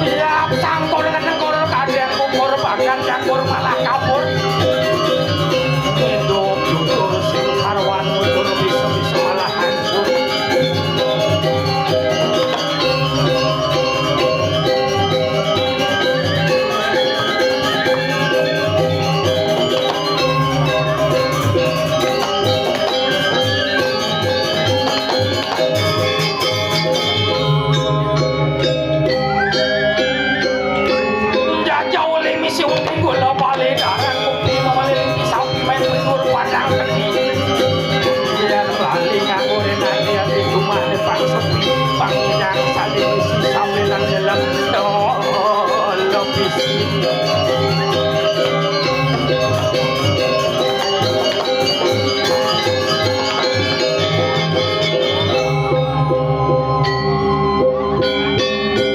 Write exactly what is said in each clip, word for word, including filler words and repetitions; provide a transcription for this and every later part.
Siap sangkur ngenengkur, kadek kukur, bahkan campur malah kapur. Induk jujur sing karuan, mundur bisa-bisa malah hancur. Jajal misi uting gula bali daran, bukti mawali sapi main pelur padang geni. Biar lali nganggurin aja di rumah depan sepi, pangidang saling isi sambil nang dalam dolo bisi.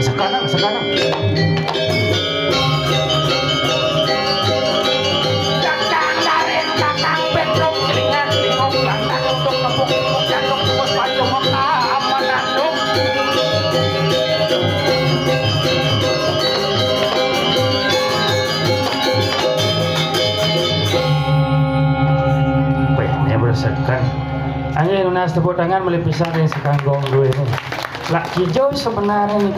Sekarang, sekarang. Kakang Daren, Kakang Petruk, kelingan, lingok, lantak, untuk, nempuk, nempuk, janduk, tungkus, payu, mekah, aman, anduk. Weh, ini beresekan. Angin nunas tepuk tangan, melipisan yang sekanggong gue ini. Lah, kijau sebenarnya nih.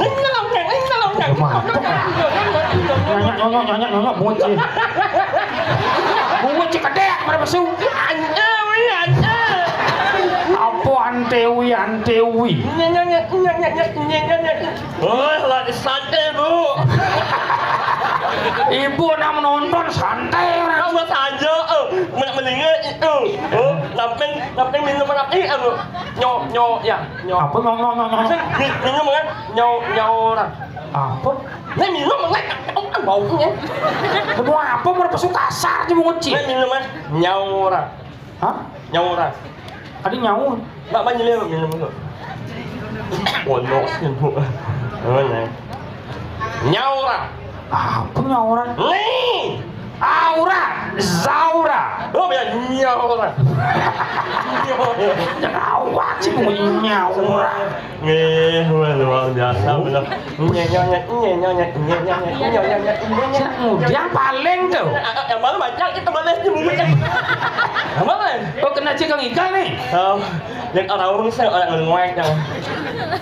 Nanya nyonyok, nanya nyonyok, bungut sih. Bungut sih kedek, pada pesu. Apa antewi, antewi? Oh, lagi santai, Bu. Ibu nak menonton, santai orang. Kamu saja, eh, mendingan itu. Oh, sampai, sampai minum lagi, eh, Bu. Nyo, nyo, ya, nyo. Apa, nyo, nyo, nyo, nyo? Minum kan? Nyo, nyo orang. Apa? Ini minum, nggak, kamu kan baunya. Kamu apa, mau pesu kasar aja, mau ngecil. Ini minum, eh, nyo orang. Hah? Nyawa orang. Ada nyawa. Mbak, banyak lewat minum dulu. Pondok sih, Bu. Oh, nah. Nyawa orang. Apa nyawa orang? Nih. Aura, Zaura. Oh, ya, nyawa orang. Nyawa. Nyawa sih, Bu, nyawa orang. Nggih, luar, luar biasa, bener. Nyenyonye, nyenyonye, nyenyonye, nyenyonye, nyenyonye. Sing ngudiang paling tuh. Ah, ah, yang mana banyak kita mana sih, Bu? Yang mana? Oh, kena cek Kang Igal nih. Oh, yang orang urung saya orang ngeluek yang.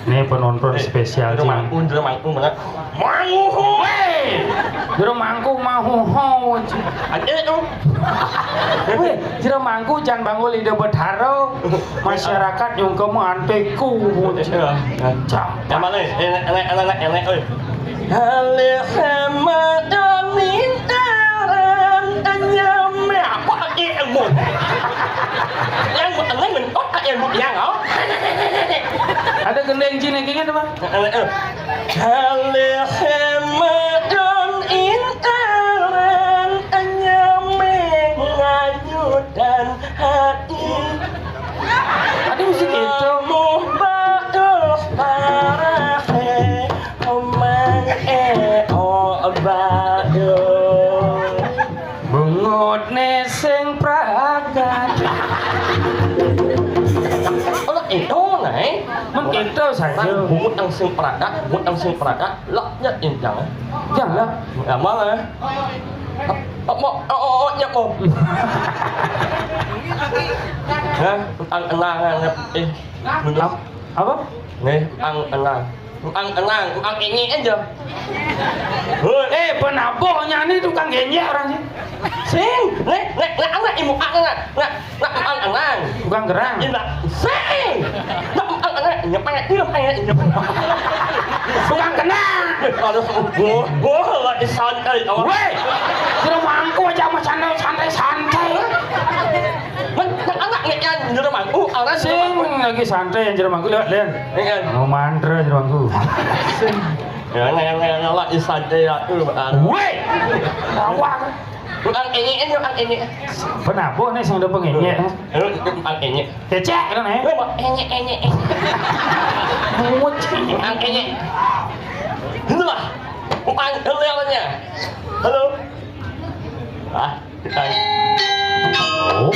Nih penonton spesial, jero Cing. Mangku, jero mangku banget. Manguhu. Weh. Jero mangku mahuho. Aja itu. Weh, jero mangku jan bangun ide betharo. Masyarakat nyungkem anteku. Iya. Cak. Yang mana? Enak, enak, enak, enak, enak, oi. Halih hemat dan mintaran tanyam. Apa lagi ilmu? Yang buat tenang mentok ilmu yang, oh. Ada gendeng Cina kayaknya tuh, Bang. Enak, enak. Kalih hemat dan intaran nyameng ngayudan hati. Ada musik itu. Lamuh baduh parahe mang eo baduh. Bungutne sing pragat. Ono itu, Nay. Men itu saja. Bungut nang sing pragat, bungut nang sing pragat, lek nyet injang. Jalan. Ya, malah. Apa, oh, oh, oh, nyet, oh. Hah? Ang enangan, eh. Ap-, apa? Nih, ang enang. Ang enang, ang ini aja. Hoi. Eh, penabuh nyanyi tukang genjek orang sih. Sing, nek, nek, nek, anak ibu, anak, nek, nek, nek, ang enang. Tukang gerang. Iya, nek, sing. Nek, ang enang, nyepet, nyepet, nyepet. Tukang kenang. Aduh, boh, boh, lagi santai, awak. Weh, jero mangku aja sama santai, santai, santai. Men, men anak ngekan jero mangku, aran jero mangku. Sing lagi santai yang jero mangku lewat, Len. Iya. Mau mantra jero mangku. Sing. Ya, ngelak, ngelak, ngelak, santai ya, tuh, Pak. Weh! Awak. Tukang enyek, tukang enyek. Penabuh nih sing ada pengenyek. Lu tukang enyek. Kecek kan nih. Lu mau enyek, enyek, enyek. Mungut. Tukang enyek. Itulah. Tukang enyeknya. Halo. Ah, tukang. Oh.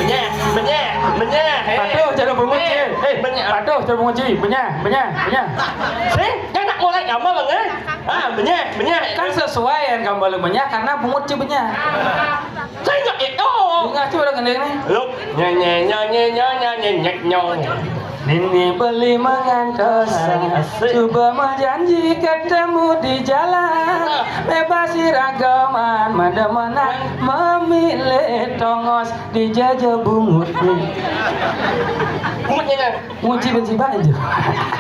Benyah, benyah, benyah, eh. Patuh, cara bungut, eh, eh, benyah. Patuh, cara bungut, Ci. Benyah, benyah, benyah, benyah. Sih, kan nak mulai gambar, Bang, eh? Ah, benyah, benyah. Kan sesuai yang gambar lu benyah, karena bungut, Ci, benyah. Saya nggak itu. Bunga, Ci, udah gendeng nih. Lu, nyanyi, nyanyi, nyanyi, nyanyi, nyanyi. Nini beli mengantos, asik. Coba berjanji ketemu di jalan. Nah. Bebas iragaman, mana-mana memilih tongos. Dijajah bungut nih. Bungutnya kan? Ngunci benci banget.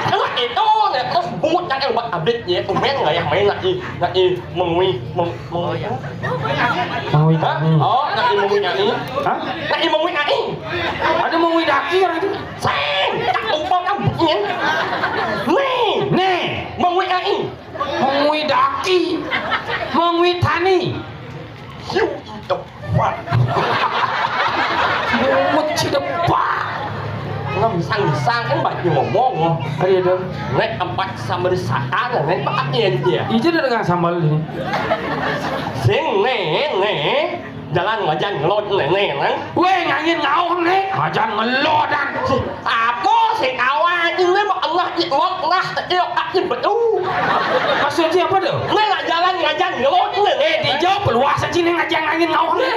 Emang itu nih, terus bungut kan yang buat update ya, tumen nggak ya main lagi, lagi mengui, meng-, mengui. Mengui kami. Oh, lagi mengui kami. Hah? Lagi mengui kami. Ada mengui daki orang itu. Seng, tak lupa kan bunyinya. Nih, nih, mengui kami. Mengui daki, mengui tani. Yuk, itu. Wah. Mut ci depan. Ngemsang-ngemsang kan banyak ngomong. Ada dong. Nek empat sambal saka, nek pakai dia. Itu udah dengan sambal ini. Sing nih, nih. Jalan ngajan ngelot nih, nih, nang. Weh, ngangin ngauh nih. Ngajan ngelodan. Apa sih kawan? Ini mah Allah di Allah lah, tak ilok tak betul. Maksudnya apa tuh? Ini lah jalan ngajan ngelot nih. Eh, dijawab luas aja nih ngajan ngangin ngauh nih.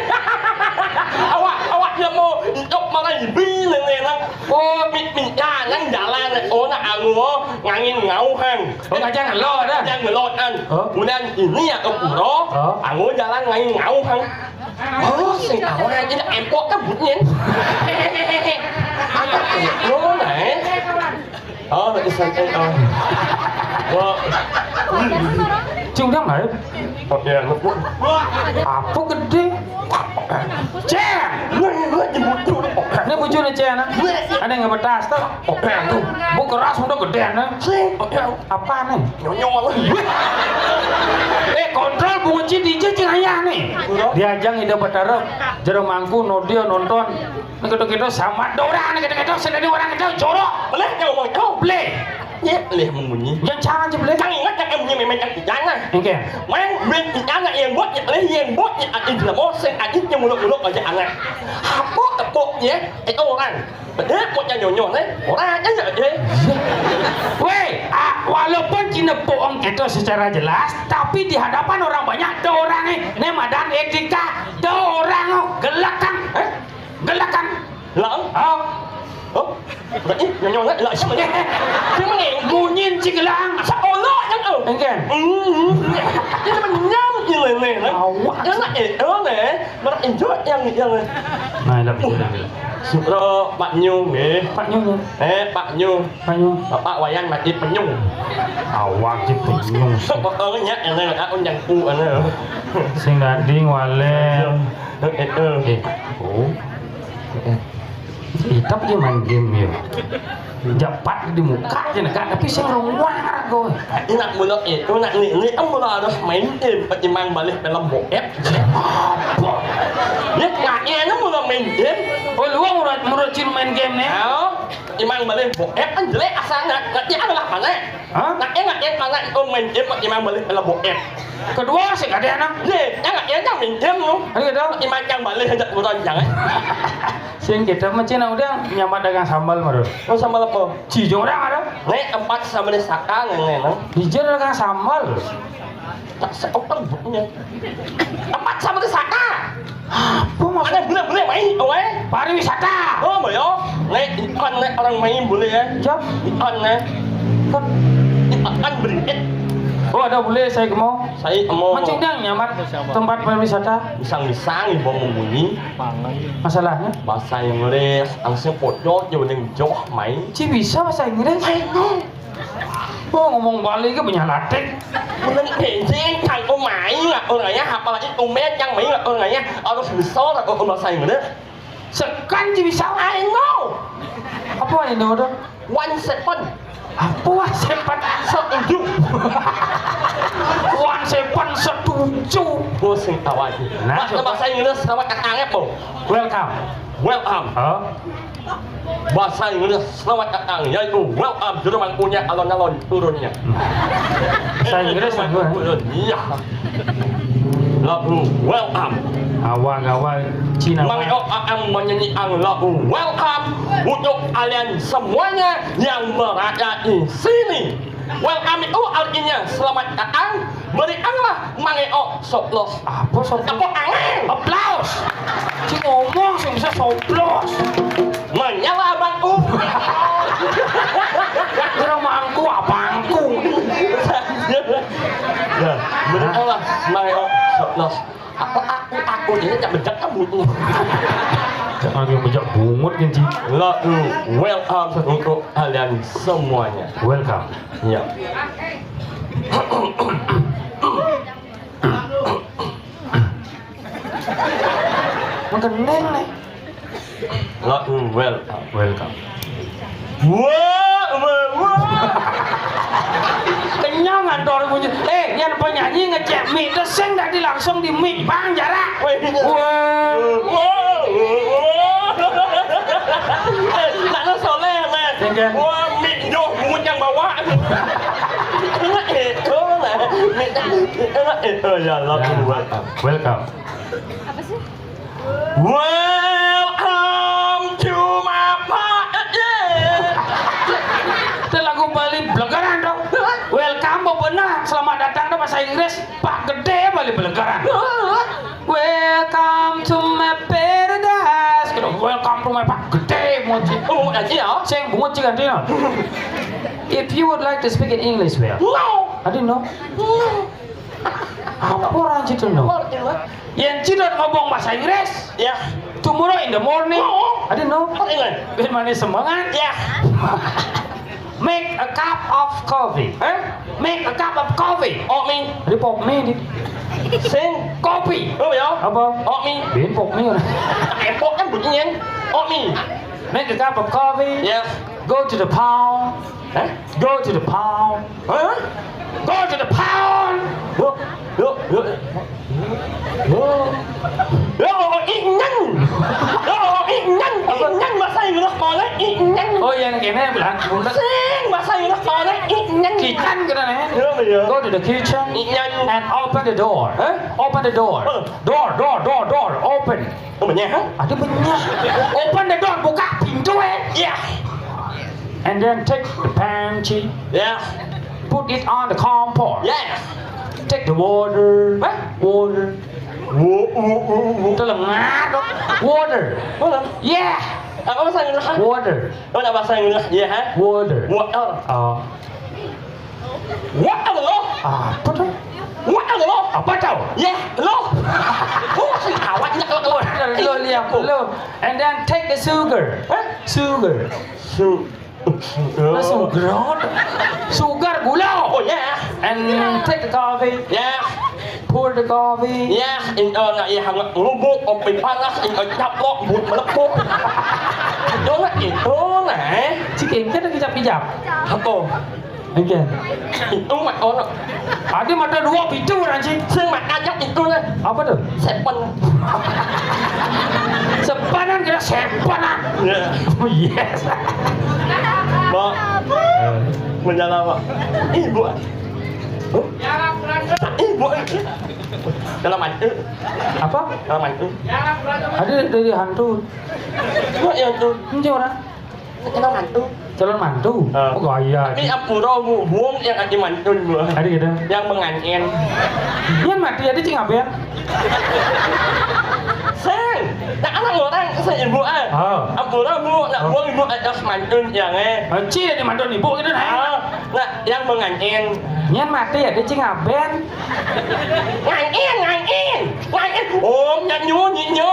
Awak, awak dia mau untuk malah lebih nih, nih, nang. Oh, mi-, mi-, ya, nang jalan, oh, nak anu, oh, ngangin ngauhan. Oh, ngajan ngelot dah. Ngajan ngelodan. Oh. Bulan ini ya ke pura, oh, anu jalan ngangin ngauhan. Oh, sing tahu aja empok kan bunyi. Lo naik. Oh, lagi santai, oh. Wah. Cundang lah ya. Oh, iya, lu. Apa gede? Cek. Lu, lu jemput dulu. Ini Lucu nih, Cen. Ada yang ngebetas tuh. Oh, eh, tuh. Bu keras udah gedean, eh. Sing. Oh, ya. Apa nih? Nyonyo. Eh, kontrol bunyi D J cing ayah nih. Iya. Diajang ida betara, jero mangku, nodio nonton. Nih gitu-gitu sama ada orang nih gitu-gitu, selain orang itu jorok. Boleh, ya, ngomong, ya. Boleh. Ya, boleh membunyi. Yang cara aja boleh. Yang ingat yang punya memang yang ijana. Oke. Main main ijana yang buat ya, boleh yang buat ya, ada jelas sing ada yang muluk-muluk aja anak. Apa tepuknya? Itu orang. Betul, mau nyonyo nih, orang aja ya, ya. Weh, ah, walaupun Cina bohong gitu secara jelas, tapi di hadapan orang banyak ada orang nih, nih madan etika, ada orang, oh, gelakan, eh? Gelakan. Lah? Oh. Oh. Berarti nyonyo nggak? Lah, siapa nih? Siapa nih? Munyin cigelang. Seolah yang, oh. Engken. Hmm. Ini menyam ini nih. Awak. Yang nak, eh, oh, nih. Mereka enjoy yang, yang. Nah, dah betul dah. Sutro Pak Nyu nggih. Pak Nyu, nggih. Eh, Pak Nyu. Pak Nyu. Bapak Wayan mati penyu. Awak sih penyu. Pokoknya enak, aku nyangku, enak. Sing dadi ngwale. Eh, eh. Eh, oh. Tetap dia main game ya. Japat di muka aja nih, Kak, tapi saya ngerungwang, Kak, gue. Ini nak mula itu, nak ni, ni kan mula harus main game ketimbang balik film boet. Apa? Ya, kayaknya mula main game. Oh, lu murah, murah cil main game nih? Oh, ketimbang balik boet kan jelek asal nak, nanti ada lah mana? Hah? Nak enak yang mana itu main game ketimbang balik film boet. Kedua sih, gak ada anak. Ye, yang nak enak main game lu. Ayo, dong. Ketimbang yang balik aja kurang jangan. Sing kita mah Cina udah nyamar dagang sambal, Mar. Oh, sambal apa? Cijung orang ada. Nek empat sama di Saka, nek, nek, nek. Di Jer dagang sambal. Tak seopeng bukunya. Empat sama di Saka. Apa maksud? Ada boleh, boleh, main, oh, eh. Pariwisata. Oh, boleh, oh. Nek, ikan, nek, orang main boleh, ya. Siap. Ikan, nek. Ikan. Ikan berikit. Oh, ada boleh, saya mau. Saya mau. Macam dah nyamar tempat pariwisata. Misang-misang, ibu membunyi. Masalahnya? Bahasa Inggris, langsung foto, dia boleh joh, main. Ci bisa bahasa Inggris? Ayo. Oh, ngomong Bali ke banyak latih. Menang bensin, kanggo main lah orangnya, apalagi tumben yang main lah orangnya, harus bisa lah kok bahasa Inggris. Sekan ci bisa. I know. Apa I know tuh? One seven. Apa one seven? Setuju. One seven setuju. Pusing awak. Nah, bahasa Inggris sama kakak, Bu. Welcome. Welcome. Hah? Bahasa Inggris selamat datang, yaitu welcome, juru mangkunya alon-alon turunnya. Bahasa Inggris, juru mangku turun, iya. Lagu welcome. Awal-awal Cina. Mang Eo akan menyanyikan lagu welcome untuk kalian semuanya yang berada di sini. Welcome itu artinya selamat datang. Berikanlah Mang Eo soplos. Apa soplos? Tepuk tangan. Aplaus. Si ngomong sih bisa soplos. Menyala bangku. Kira mangku abangku. Ya, berikanlah Mang Eo soplos. Apa aku, aku ini tak bejak kamu tuh. Jangan yang bejak bungut kan, Ci. Lagu welcome untuk kalian semuanya. Welcome. Ya. Mengkeneng nih. Lagu welcome. Welcome. Wah, wah, wah. Kenyang ngantor bunyi. Eh, yang penyanyi ngecek mic, terus sing tadi langsung di mic, Bang, jarak. Weh, ini. Wah. Wah, wah, wah. Nak soleh, Mas. Iya, kan? Wah, mic jauh, bungut yang bawa. Enak itu, Mas. Mic enak itu, ya Allah. Ya. Welcome. Apa sih? Welcome to my party. Itu lagu Bali belegaran dong. Welcome, benar. Selamat datang dong bahasa Inggris. Pak gede Bali belegaran. Welcome to my paradise. Gitu, welcome to my pak gede moji. Oh, aja ya. Sing bungut juga dia. If you would like to speak in English, well. No. I didn't know. No. Apa orang situ no? Apa artinya? Yang cidot ngomong bahasa Inggris. Ya. Tomorrow in the morning. Oh. I didn't know. Apa ini? Biar mana semangat. Ya. Make a cup of coffee. Eh? Make a cup of coffee. Oh, mi. Ada pop mi di. Sing. Kopi. Oh, ya. Apa? Oh, mi. Bin pop mi. Epok kan bunyinya. Oh, mi. Make a cup of coffee. Yes. Go to the pound. Hah? Go to the pound. Hah? Go to the pound. Yo, yo, yo. Yo. Yo, ih nyen. Yo, ih nyen. Ih nyen bahasa Inggris kono, ih nyen. Oh, yang kene bilang. Sing bahasa Inggris kono, ih nyen. Kitchen kene nih. Yo, iya. Go to the kitchen. Ih nyen. And open the door. Hah? Open the door. Eh. Door, door, door, door. Open. Oh, benyah, ha? Ada benyah. Open the door, buka pintu, eh. Yeah. And then take the panci. Yeah. Put it on the compost. Yeah. Take the water. Hah? Water. Wo, wo, wo, wo. Telengar, dok. Water. Water. Yeah. Apa bahasa Inggris, ha? Water. Apa bahasa Inggris? Yeah, ha? Water. Water. Oh. Wah, lo. Apa tuh? Wah, lo. Apa tuh? Ya, lo. Oh, si awak nak lo, lo. Lo lihat lo. And then take the sugar. Hah? Sugar. Su-, sugar. Sugar, gula. Oh, ya. And take the coffee. Ya. Pour the coffee. Ya, ini nak ya hangat lubuk, kopi panas, ini caplok, buat melepuh. Itu nak, itu nak, eh. Cikin kan lagi cap-cap. Apa? Oke. Itu mak ono. Ada mata dua pintu orang sih. Sing mak ajak itu lah. Apa tuh? Sepen. Sepenan kira sepenan. Ya. Oh, yes. Mak. Menyala, Mak. Ibu. Ibu. Kalau mantu. Apa? Kalau mantu. Ada dari hantu. Mak yang tuh. Ini orang. Calon mantu. Calon mantu? Ah. Oh, gaya. Ini ampura, Bu. Buang yang ati mantun, Bu. Ada gitu. Yang mengantin. Yang mati ada cing aben. Sing. Nah, anak orang sing ibu, ah. Oh. Ampura, Bu. Nak buang ibu atas mantun yang, eh. Ci ada mantun ibu gitu, nah. Ah. Nah, yang mengantin. Yang mati ada cing aben. Ngain, ngain, ngain. Om, nyanyo, nyinyo.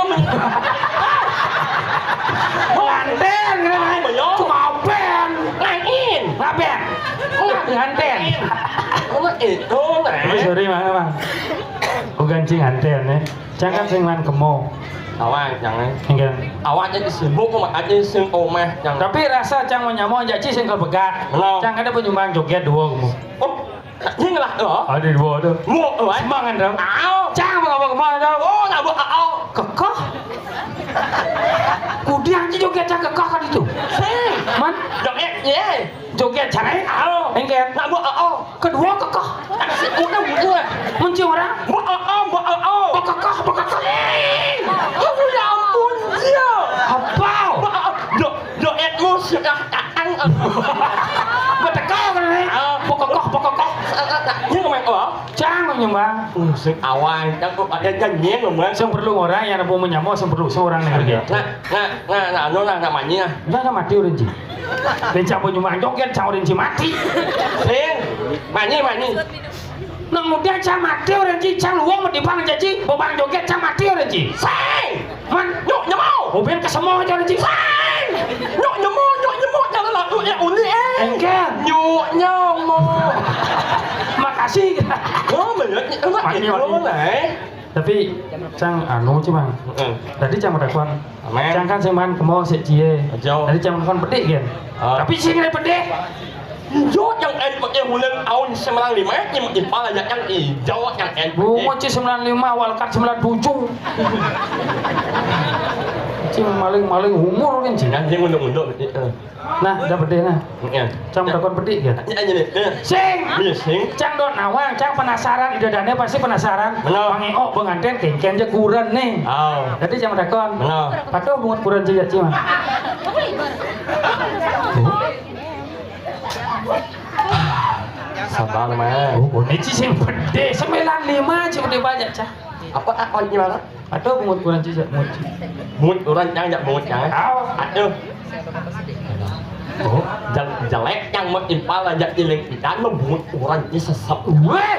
Nganten, gitu, kan? Apa, ya? Cuma ben. Ngain. Ngaben. Nganten. Oh, itu, nah. Tapi sorry, Mang, Mang. Bukan cing nganten, ya. Jangan sing lan kemo. Awak, jangan. Enggak. Awak jadi sibuk, Mang, aja sing omah, jangan. Tapi rasa cang menyamo, aja ci sing kebegat. Benar. Cang kada penyumbang joget dua, kamu. Oh. Ini lah, oh. Ada dua tu. Mu, oh, eh. Semangat tu. Au. Cang mengapa kemana tu? Oh, nak buat au. Kekah. Kudiang je joget cang kekah kan itu. Sing. Man? Joget, ye. Joget cang, eh? Au. Engken. Nak buat au. Kedua kekah. Si udah buat. Mencium orang. Buat au, buat au. Bekekah, bekekah. Sing. Oh, ya ampun, dia. Apa? Buat au. Dok. Doetmu sudah datang. Betekal kan ni? Ah. Pokokoh, pokokoh. Ini ngomong apa? Cang nyembah. Uh, sing awal, cang kok ada janji ngomong. Sing perlu orang yang mau menyamuk, sing perlu sing orang dengar dia. Nah, nah, nah, nah, anu lah, nak manyi lah. Dah, dah mati orang ji. Dan cang pun nyembah joget, cang orang ji mati. Sing, manyi, manyi. Nang muda cang mati orang ji, cang luang mau dibang jaji, bobang joget cang mati orang ji. Sing. Man, nyuk nyemau. Mobil ke semua aja orang ji. Sing. Nyuk nyemau, nyuk nyemau, jangan lagu ya uni eh. Engke. Nyuk nyemau. Makasih. Oh, banyak ni, enak Mati, itu mati. Lah, eh. Tapi cang anu cuma. Heeh. Tadi cang takon. Amin. Cang kan sing man kemo sik cie. Ajo. Tadi cang takon pedik kan. Ah. Tapi sing ada pedik. Ijo yang en pakai bulan tahun sembilan lima, ini makin pala ya yang ijo yang en pakai. Bungo ci sembilan lima, walkat sembilan tujuh. Ci maling-maling umur kan ci. Jangan dia unduk-unduk. Nah, dah pedik nah. Iya. Cang takon pedik kan? Iya, iya, iya. Sing. Iya, sing. Cang dot nawang, cang penasaran, ida dane pasti penasaran. Benar. Mangeo pengantin kengken je kuren nih. Oh. Tadi cang takon. Benar. Patuh bungut kuren je ya, ci mah. Sabar, Mang. Oh, ini ci sing pede, sembilan lima ci pede banyak, cah. Apa, ah, oh, gimana? Atau bungut kurang ci, jak bungut ci. Bungut kurang, cang, jak bungut, cang, eh? Au. Aduh. Oh, jel-, jelek yang mau impal aja iling pidan mah bungut kurang ci sesep. Weh,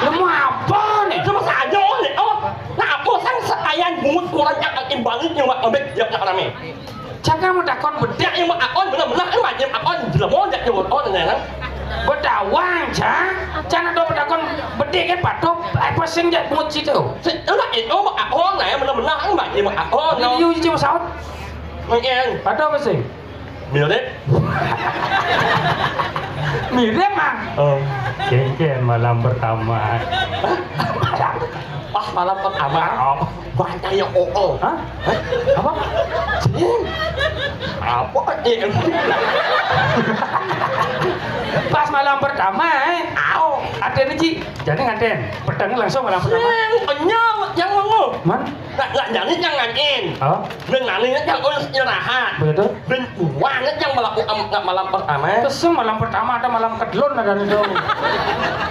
lu mau apa nih? Cuma saja, oh, nih, oh. Nah, apa sang sekayan bungut kurang yang imbalin yang mau ambek dia nak rame? Cang kan mau takon bedik. Yang mau akon benar-benar kan macam akon jelema jak jawab on, ya kan? Bedawang, cang. Cang ada betakon bedik kan patuh, eh, pusing jak bungut situ. Se-, enggak, itu mau akon, ya, benar-benar kan macam akon, no. Ini you, you saut. Mungkin. Ada apa sih? Mirip. Mirip, Mang. Oh. Kengken malam pertama. Pas malam pertama. Oh. Banyak yang oo. Hah? Hah? Apa? Cing. Apa? Eh. Pas malam pertama, eh. Au. Ada nih, Ji. Jadi nganten. Petangnya langsung malam pertama. Sing, kenyal, yang ngomong. Man? Nggak, nggak jadi yang nganten. Oh. Nang nani yang urus istirahat. Begitu. Dan uangnya yang malam, am-, nggak malam pertama. Terus malam pertama ada malam kedlon ada itu.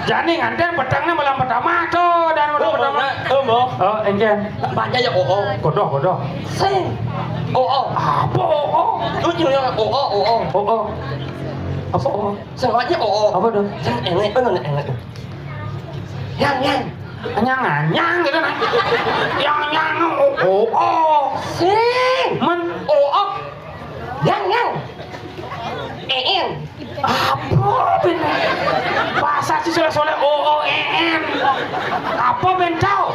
Jadi nganten petangnya malam pertama tuh dan malam Oh, pertama. Enggak, oh, mau. Oh, enggak. Banyak ya, oh, oh. Kodoh, kodoh. Sing. Oh, oh. Apa, oh, oh? Lu juga, oh, oh, oh, oh. Oh, oh. Apa, oh? Sengaja, oh, oh. Apa tuh? Yang enak, oh, yang enak. Yang, yang. Anyang-anyang gitu, nah. Yang, yang, oh, oh, oh. Sing. Men. Oh, oh. Yang, yang. Een. Apa, Ben? Bahasa si soleh-soleh, oh, oh, een. Apa, Ben, tau?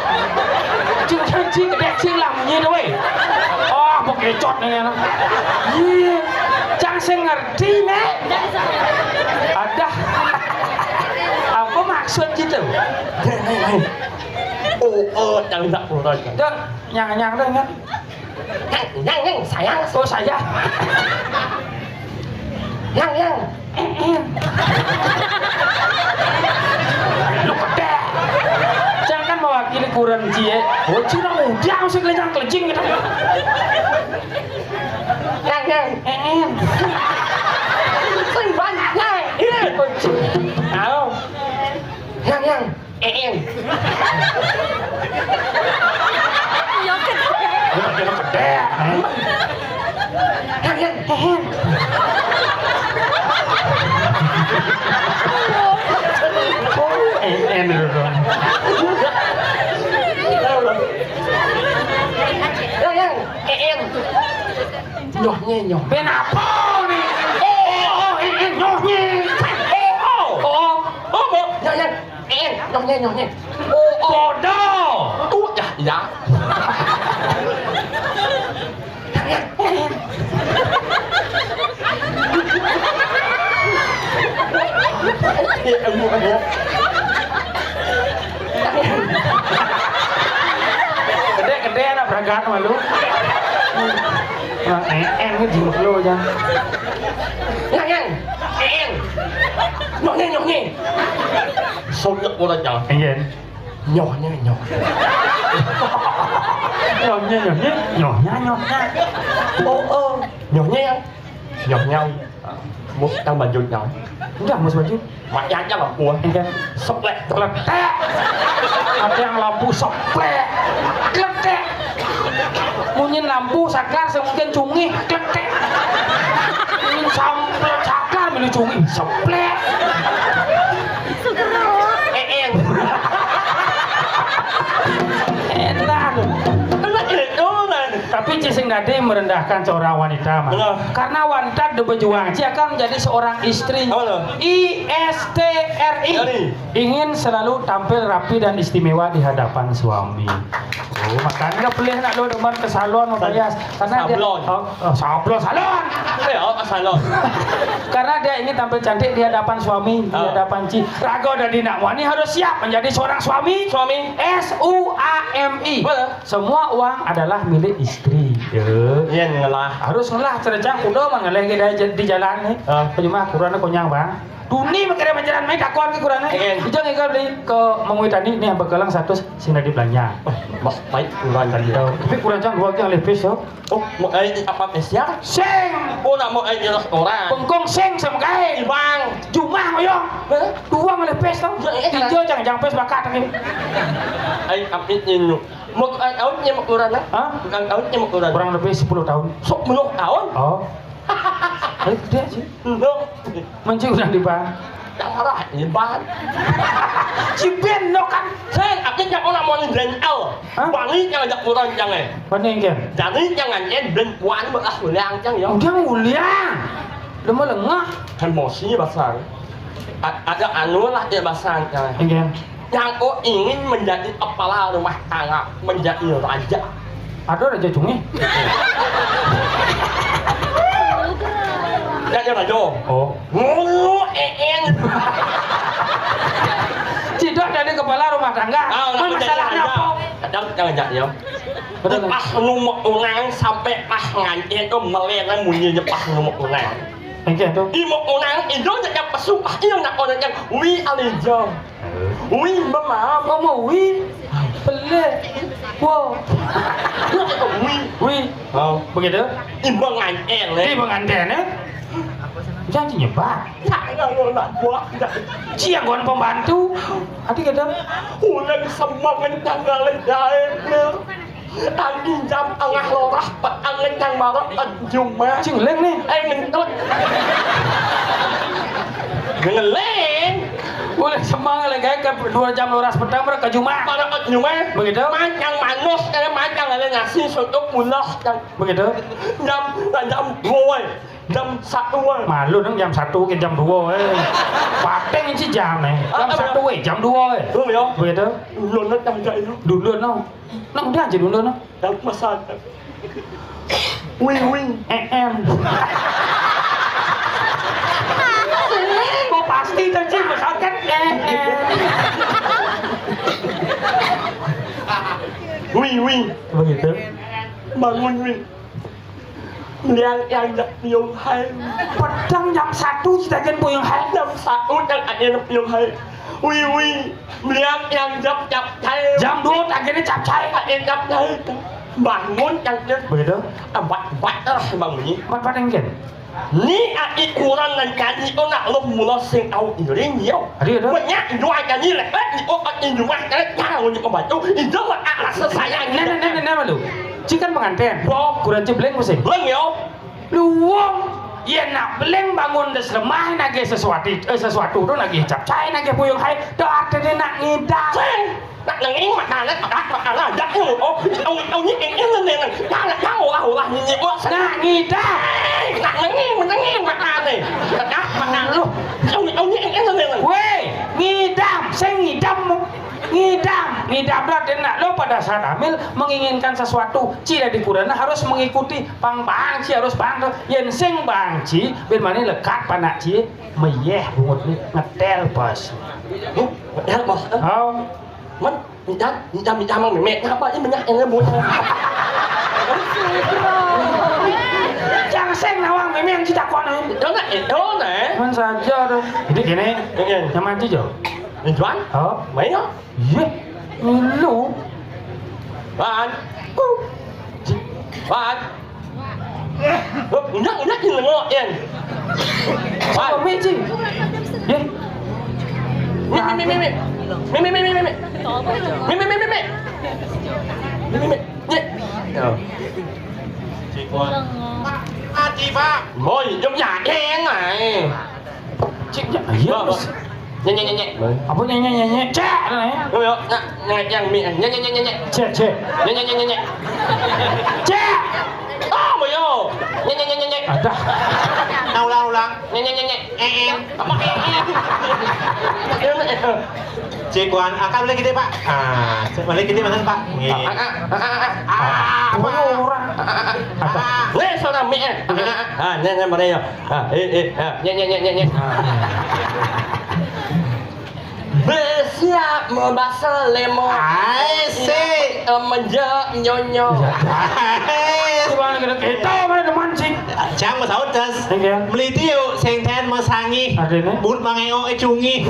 Cing, cing, cing, gede, cing, lah, munyi tuh, weh. Oh, apa kecot nih, ya. Iya. Cang sing ngerti, nih. Ada. Apa maksud gitu? Oh, oh, yang tak kurang. Dong, nyang-nyang dong, kan? Yang, yang, yang, sayang. Oh, saya. Yang, yang. Lu gede. Jangan mewakili kurang cie. Oh, cina muda, mesti kelenjang kelenjing gitu. Yang, yang. Sing banyak, yang. Iya. Tahu. Yang, yang. Een. Iya, gede. Iya, gede. Yang, yang. Een. Oh, een dulu dong. Yang, yang. Een. Nyohnya, nyoh. Ben apa nih? Oh, oh, oh, een, een, nyohnya. Oh, oh. Oh, oh. Oh, oh. Yang, yang. Een, nyohnya, nyohnya. Oh, oh. Bodoh. Uh, ya, ya. Ya, ya, ya. Gede-gede anak berangkat malu. Nah, een, een, ini jimat lo aja. Yang, yang. Een. Nyohnya, nyohnya. Soalnya orang jangan. Iya. Nyohnya, nyoh. Nyohnya, nyohnya, nyohnya, nyohnya. Oh, oh. Nyohnya yang, nyohnya. Mus tang baju nyau. Udah, mus baju. Mak aja lah, gua. Enggak. Seplek. Kletek. Ada yang lampu seplek. Kletek. Munyin lampu saklar, semungkin cungih. Kletek. Munyin sampel saklar, milu cungih. Seplek. Een. Enak loh. Enak itu, nah. Tapi cing sing dadi merendahkan seorang wanita, Mas. Benar. Karena wanita de berjuang, dia akan menjadi seorang istri. Apa tuh? I S T R I. Dari. Ingin selalu tampil rapi dan istimewa di hadapan suami. Oh, makanya dia pilih nak lo demen ke salon, mau Sa-, payas. Karena dia, sablon. Oh, oh, sablon, salon. Eh, oh, salon. Karena dia ingin tampil cantik di hadapan suami, di Ah. hadapan ci. Raga dadi nak wani harus siap menjadi seorang suami. Suami. S U A M I. Betul. Semua uang adalah milik istri. Ya. Iya, ngelah. Harus ngelah, cerecang kuda mah ngeleh ke di, di jalan nih. Ah. Cuma kurangnya konyang, Bang. Duni makanya jalan main takon ke kurangnya. Iya. Ijang igal beli ke Mengwi tadi nih, yang bekelang satu sing dadi belanja. Oh, mas, baik, kurang tadi. Tapi kurang cang dua yang lebih so. Oh, mau ai apa spesial? Sing. Oh, nak mau ai di restoran. Bengkong sing sama kae. Ibang. Jumah ngoyong. Hah? Dua ngelih pes tau. Ya, iya, iya. Ijo jangan-jangan pes bakat lagi. Ai apit nyenyu. Mau ai aut nyem ukuran, ah? Hah? Bukan aut nyem ukuran. Kurang lebih sepuluh tahun. Sepuluh tahun? Oh. Ayo gede sih. Enggak. Mancing udah di bang. Yang arah ini bang. Si Ben no kan. Sing, aku nggak pernah mau nih Daniel. Hah? Wangi yang ajak kurang jangan. Mana yang kan? Jadi jangan yang dan kuan bekas ulang cang ya. Udah ulang. Udah mau lengah. Emosi basang. A-, ada anu lah dia basang cang. Yang kan? Yang oh ingin menjadi kepala rumah tangga, menjadi raja. Ada raja cungih. Ya, ya, raja. Oh. Ngono, eh, eh. Tidak dari kepala rumah tangga. Ah, masalahnya apa? Kadang, jangan, jangan, ya. Betul. Pas ngomong orang sampai pas ngancen tuh melena munyinya pas ngomong orang. Oke, tuh. Imo orang itu yang pesu, ah, iya, nak orang yang wi alijo. Wi, bemam. Ngomong wi. Pelé. Wo. Wi. Wi. Oh, begitu? Imbang nganten, eh. Imbang nganten, eh. Jangan nyebat. Jangan lo nak buat. Cia gon pembantu. Adi kata, ulang semangat tanggal jahit. Tadi jam tengah lorah, petang ngencang barok, eh, Jumat. Cing leng nih. Eh, ngentut. Ngeleng. Boleh semang lagi ke dua jam loras petang, mereka Jumat. Barok, eh, Jumat. Begitu. Mancang manus, eh, mancang ada nasi, soto, pulas, kan. Begitu. Jam, jam dua, jam satu, eh. Malu dong jam satu ke jam dua, eh. Pateng sih jam, eh. Jam Ah, satu, eh, jam dua, eh. Belum, ya. Begitu. Belum, nanti aja itu. Dulu, no. Nang dia aja dulu, no. Yang pesan. Wing, wing. Eh, em. Kok pasti tuh, Cing, pesawat kan? Eh, em. Wing, wing. Begitu. Bangun, wing. Liang yang jak piung hai. Petang jam satu kita kan piung hai. Jam satu yang ada piung hai. Wi, wi. Liang yang jap jap cai. Jam dua akhirnya cap cai. Ada jap cai. Bangun yang dia. Begitu. Empat empat lah bangun ni. Empat empat yang kan? Ni aki kurang dan kaji tu nak lo mula sing au iring yo. Ada, ada. Banyak dua kali lepas ni oh aki dua kali tahu ni kau baca. Itu lah rasa sayang. Nah, nah, nah, nah, nah, malu. Cikan pengantin. Bo. Kurang cibleng pusing. Belum yo. Luwung, yén nak beling bangun des lemah nagih sesuatu, eh, sesuatu tu nagih cap cai, nagih puyung hai, tu artiné nak ngidam. Sing, nak nenging makané, pekat makané, jak oh, oh, oh, oh, ni, ini, ini, ini, nak, nak, nak, olah, olah, ni, ni, oh, sing. Nak ngidam. Sing, nak nenging, nenging makané, pekat makané. Lu, oh, oh, ni, ini, ini, ini. Wéh, ngidam, sing ngidam. Ngidam, ngidam dah dia nak lo pada saat hamil menginginkan sesuatu, ci dah dikurana harus mengikuti pang bang ci harus bang tu. Yén sing bang ci, bin mani lekat panak ci, meyeh bungut ni ngetel bos. Huh? Ngetel bos? Oh. Man, ngidam, ngidam, ngidam mang mémé. Ngapa ini banyak yang ngebut? Jangan sing nawang mémé yang ci takoni. Itu nak, itu nak. Man saja tu. Jadi gini, yang mana ci jo? Yang tuan? Oh. Main yo. Yéh, ngilu. Wan. Wan. Lo, nyak, nyak, nyak, nyak, Yan. Wan. Apa, Mi, Ci? Yéh. Mi, mi, mi, mi, mi. Mi, mi, mi, mi, mi. Mi, mi, mi, mi, mi. Mi, mi, mi. Yéh. Yo. Môi, jom ya, Yan, ai. Cik, ya, iya, Bos. Nyek, nyek, nyek, nyek. Apa nyek, nyek, nyek, nyek? Cek, lah, ya. Oh, ya. Nah, nyek, yang mi, nyek, nyek, nyek, nyek, nyek. Cek, cek. Nyek, nyek, nyek, nyek, nyek. Cek. Oh, boyo. Nyek, nyek, nyek, nyek, nyek. Ada. Nah, ulang, ulang. Nyek, nyek, nyek, nyek. Eh, eh. Apa, eh, eh? Cik Wan, akak boleh gede, Pak? Ah, cik boleh gede, mana, Pak? Nggih. Ah, ah, ah, ah, ah. Ah, apa? Apa? Apa? Ah, ah. Weh, saudara mi, eh. Ah, ah, ah. Ah, nyek, nyek, mana ya? Ah, eh, eh, ah, nyek, nyek, nyek, nyek, nyek. Ah. Bersiap membasuh lemo. Ai, sik. Eh, menjak nyonyo. Ai. Cuma kena kita mana teman sih. Cang mau saut das. Oke. Meliti yuk, sing ten mesangi. Artinya? Mut mangeo e cungi.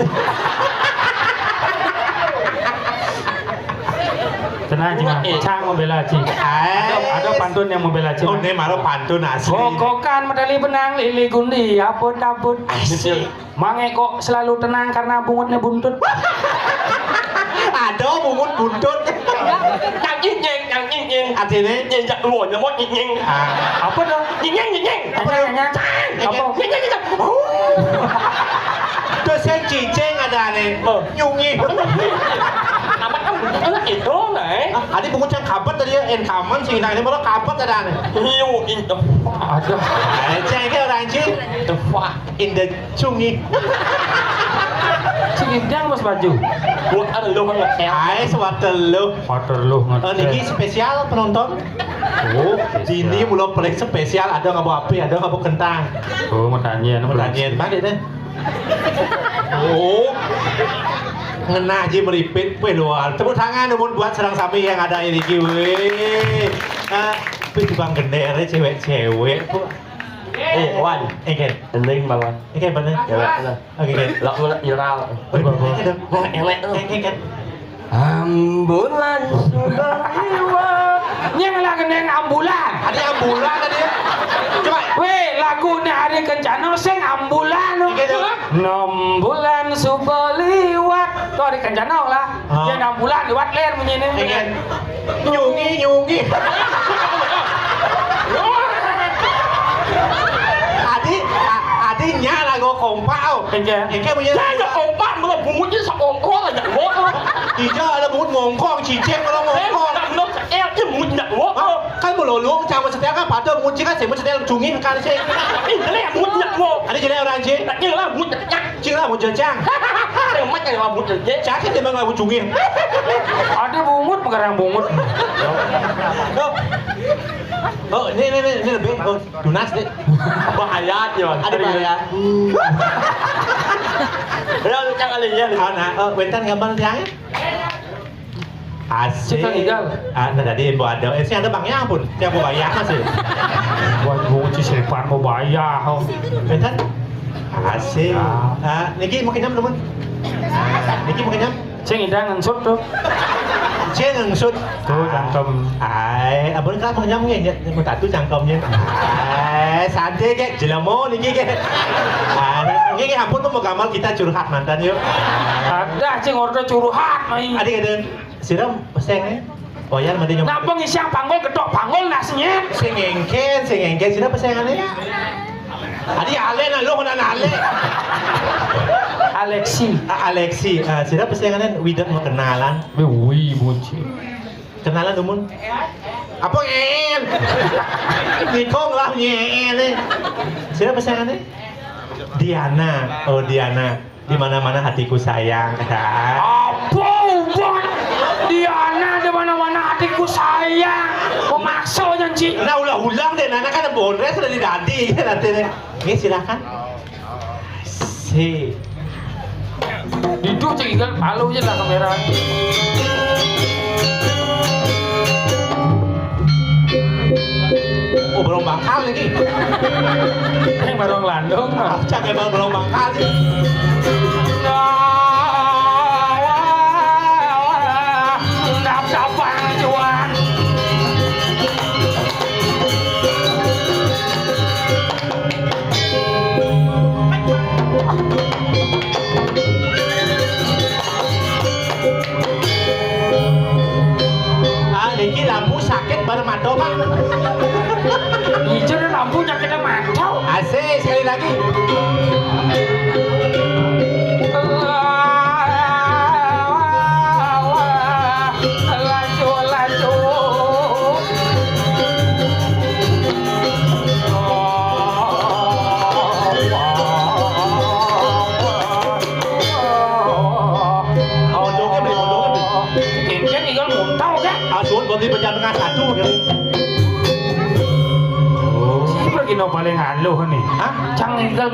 Tenang, tenang. Cang mau bela, Ci. Ai. Ada, ada pantun yang mau bela, Ci. Oh, ini malah pantun asli. Kokokan medali benang, lili gundi, abut-abut. Asik. Mangé kok selalu tenang karena bungutnya buntut. Ada bungut buntut. Yang nying-nying, yang nying-nying. Artinya? Nying-nying, wah, nyamuk nying-nying. Ah. Apa tuh? Nying-nying, nying-nying. Apa tuh? Nying-nying. Apa? Nying-nying, nying-nying. Oh. Terus yang cicing ada nih. Oh. Nyungi. Apa kan buntut itu, nah, eh? Ah, ada bungut yang kabet tadi ya, yang kaman sih, nah, ini malah kabet ada nih. Hiu, itu. Ada. Eh, cek orang cing. The fuck? In the cungi. Sing indang, Mas Baju. Waterloo ngetel. Ae, Waterloo. Waterloo ngetel. Eh, niki spesial penonton. Oh, spesial. Dini mula paling spesial, ada nggo H P, ada nggo kentang. Oh, mau tanya, anu, mau tanya, belum. Balik deh. Oh. Ngena aja meripit. Weh, luar. Tepuk tangan namun buat serang sami yang ada ini, weh. Ah, weh, Bang Gender, cewek-cewek, Bu. Eh, Wan. Eh, Ken. Ending, Bang Wan. Eh, Ken, bener. Ya, bener. Oke, oke. Lagu nak viral. Aduh, aduh. Wah, elek tu. Oke, oke. Ambulan sudah lewat. Nyang lah keneng ambulan. Ada ambulan tadi. Coba. Weh, lagu ni Ari Kencana sing ambulan tu. Oke, coba. Enam bulan sudah lewat. Tu Ari Kencana lah. Ah. Dia enam bulan lewat ler bunyi ni. Oke. Nyungi, nyungi. Adi, a-, adi nya lagu kompak, au. Engke. Engke punya. Saya kompak, mula bungut je seongkol aja, ngok. Ija ada bungut ngongkong, cicing kalau ngongkong. Eh, tak benar, eh, dia bungut nak ngok. Ah, kan melolong, campur setel kan, pada bungut cicing kan, semua setel cungin kan, sih. Eh, jelek bungut nak ngok. Ada jelek orang, cik? Tak kira lah, bungut nak kenyang. Cing lah, mau jajang. Saya mat yang rambut je. Cakit dia memang rambut cungil. Ada bungut, pengarang bungut. Oh. Oh, ni, ni, ni, ni lebih. Oh, tunas deh. Bahaya dia. Ada bahaya. Ya, lu jangan lihat. Ah, nah, oh, wentan gambar dia. Asik. Suka gigal. Ah, nah, tadi mau ada. Eh, si ada bang ya ampun. Siapa bang ya masih? Buat bungut si Sepan mau bayar. Oh. Wentan. Asik. Ya. Ah, niki mau kenyam, teman. Niki mau kenyam. Sing indang ngengsut tu. Sing ngengsut. Tu cangkem. Ai, ampun, Kak, mau kenyam nggih? Ya, mau tatu cangkemnya. Ai, santai, Kak. Jelema niki, Kak. Ah, niki, ampun, mau gamal kita curhat mantan yuk. Ada sing order curhat mai. Ada kata, sira peseng, eh? Oh ya, mati nyok. Napa ngisiang panggul, gedok panggul, nasnya? Sing engken, sing engken, sira pesengane? Adi ale nah, lo kena ale. Alexi. Ah, Alexi, ah, sira pesengane widak mau kenalan. Wi, wi, buci. Kenalan, Umun. Apa, en? Nikong lah, nyen, eh. Sira pesengane? Diana. Oh, Diana. Di mana-mana hatiku sayang. Apa hubung? Diana di mana-mana hatiku sayang. Memaksa janji. Nah, ulah ulang deh, Nana kan bondres sudah didadi nanti deh. Ini silakan. Si. Duduk cek ikan palu je lah kamera. Oh, belum bakal lagi. Ini baru landung. Ah, cak emang belum bakal sih. Nah, nah, nah, nah, nah, nah, nah, nah, nah, nah, nah, nah, nah, Ah, niki lampu sakit bareng mata, Pak. Ijo lampu sakit mata. Asik, sekali lagi. Laju, laju. Odongnya beli, odongnya beli. Cincin tinggal muntah, kan? Asun bagi pecah tengah satu, kan? Siapa lagi no paling aluh nih? Hah? Cang tinggal